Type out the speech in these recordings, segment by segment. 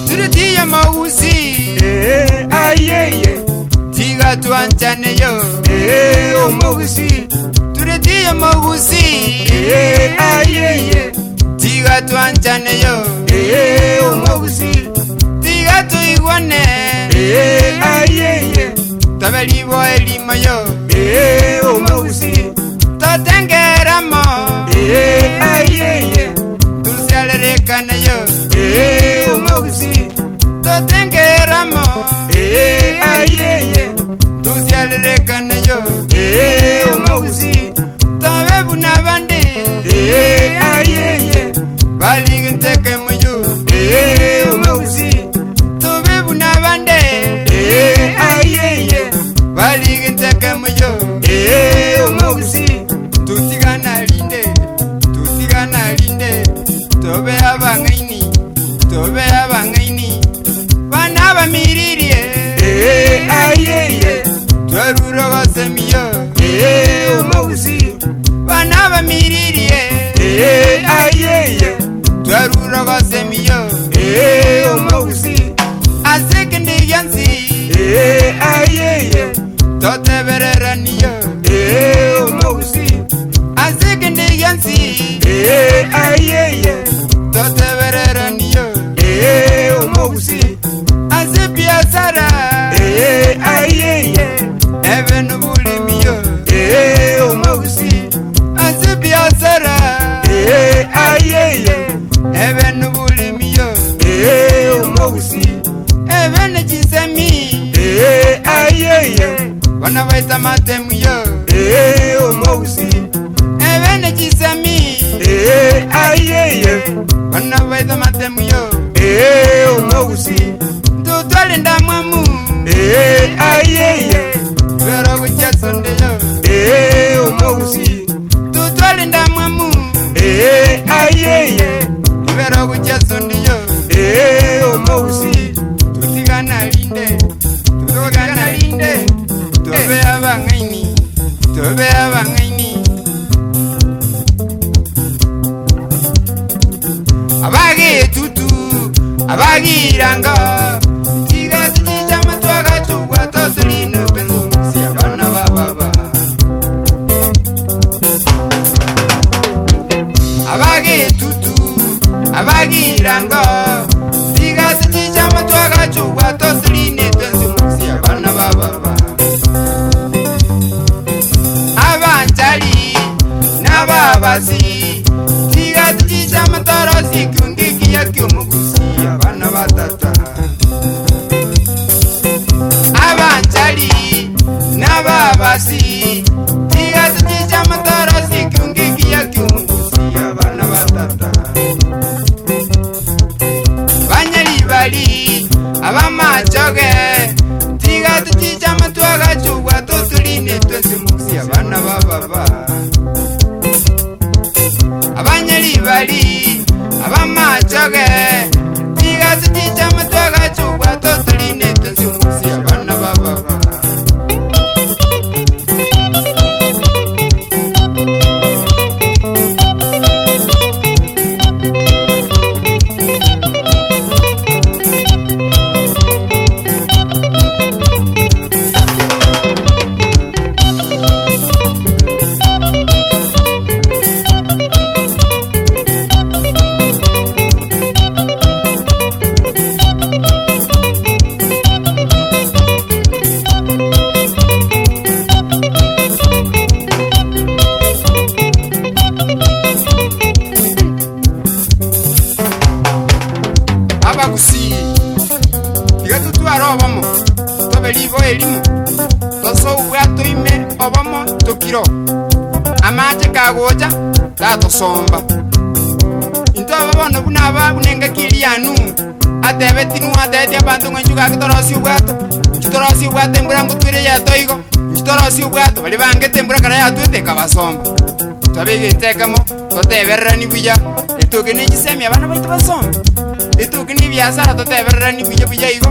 Turutie mogusi. Eh, ayeye. Tiga twanchane yo. Eh, omogusi. Turutie mogusi. Eh, ayeye. Tiga twanchane yo. Eh, omogusi. Tiga tuigwane. Eh, ayeye. Tobe libo elimo yo. Eh, omogusi. Totengeramo. Eh, ayeye. Tusialerekane yo. Eh, omogusi. Totengeramo. Eh, ayeye. Tusialerekane yo. Eh, omogusi. Tobe buna bande. Eh, ayeye. Baliginteke muyo. Eh, omogusi. Tobe buna bande. Eh, ayeye. Baliginteke muyo. Eh, omogusi. Tutigana linde. Tutigana linde. Tobe abang'aini. Tobe abang'aini. Bana bamiririe. Eh, ayeye. Twaruro gosemiyo. Eh, omogusi. Bana bamiririe. Eh, ayeye. Twaruro gosemiyo. Eh, omogusi. Asekende yansi. Eh, ayeye. Totebereraniyo. Eh, omogusi. Asekende yansi. Eh, ayeye. Totebereraniyo. Eh, omogusi. Ase biasara. Eh, ayeye. Ebe n'obulimiyo. Eh, omogusi. Ase biasara. Eh, ayeye. Ebe n'obulimiyo. Eh, omogusi. Ebe n'echisemi. Eh, ayeye. Bana baita matemuyo. Eh, omogusi. Ebe n'echisemi. Eh, ayeye. Bana baita matemuyo. Eh, omogusi. Tutwale ndamwamu. Eh, ayeye. Twero kuchesondeyo. Eh, omogusi. Tutwale ndamwamu. Eh, ayeye. Twero kuchesondeyo. Eh, omogusi. Tutigana linde. Tutigana linde. Tobe abang'aini. Tobe abang'aini. Abagetutu, abagiranga, tiga tuchicha matwaga chubwa tosulino penzo si abana ba baba. Abagetutu, abagiranga, tiga tuchicha matwaga chubwa tosuline penzo si abana ba baba. Abanchali n'ababasi, tiga tuchicha matorosi kyungiki ya kyumugusi abana batata. Abanchali n'ababasi, tiga tuchicha matorosi kyungiki ya kyumugusi abana batata. Banyalibali abamachoge, tiga tuchicha matwaga chubwa totuline twese mugusi abana ba baba. Abanyalibali abamachoge, tiga tuchicha matwaga chubwa totuline twese mugusi abana ba baba. Abagusi tiga tutware obomo tobe ribo erimo tosoubwa toime obomo tokiro amache kagocha tatosomba into aba bono buna aba buna engaki eria yanu atebe tinwa atebeti abanto ng'a inchuo gaki torosie obwato inchuo torosie obwato embura ngotwere yatoigo inchuo torosie obwato baria bangete embura kara yatwete ekabasomba. Tobe egento ekemo, totebererani buya, etoke ne chisemi abana baito basome, etoke ne ebiasara totebererani buya buya igo,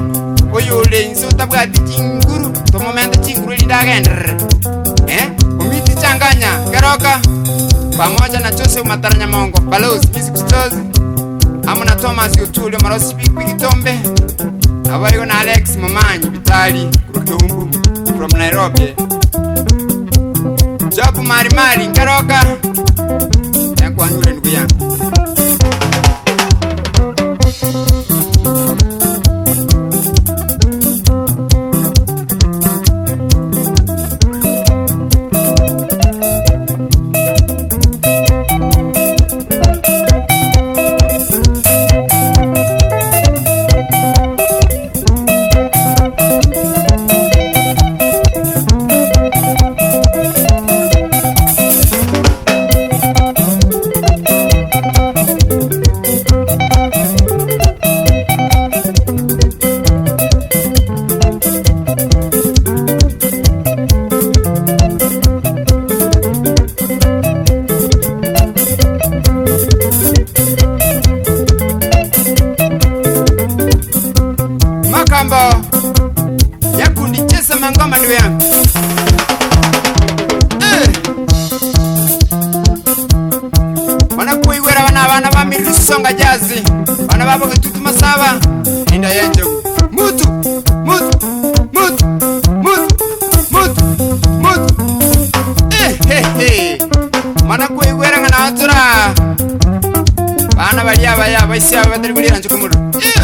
oyore inse otabwati chinguru, tomomente chinguru erinde agenderere. Eh, Omiti changanya, keroka, pamoja na Joseph Matara Nyamongo, Balozi Music Stores, amo na Thomas Otuli Omorosi Big Tombe, naboigo na Alex Momanyi Vitali korwa Keumbu from Nairobi. Job Marimari Nkeroka, enkwanyure ndugu yangu. Makambo yakundicheza mangoma ndugu yangu eh. Wanakuiwera wana abana ba mirisonga jazi bana babo gitutu masaba inda yenjo mutu mutu mutu mutu mutu mutu eh, he, he. Mana kuiwera ngana watura bana bali abaya baisi aba batari kulira njukumuru eh.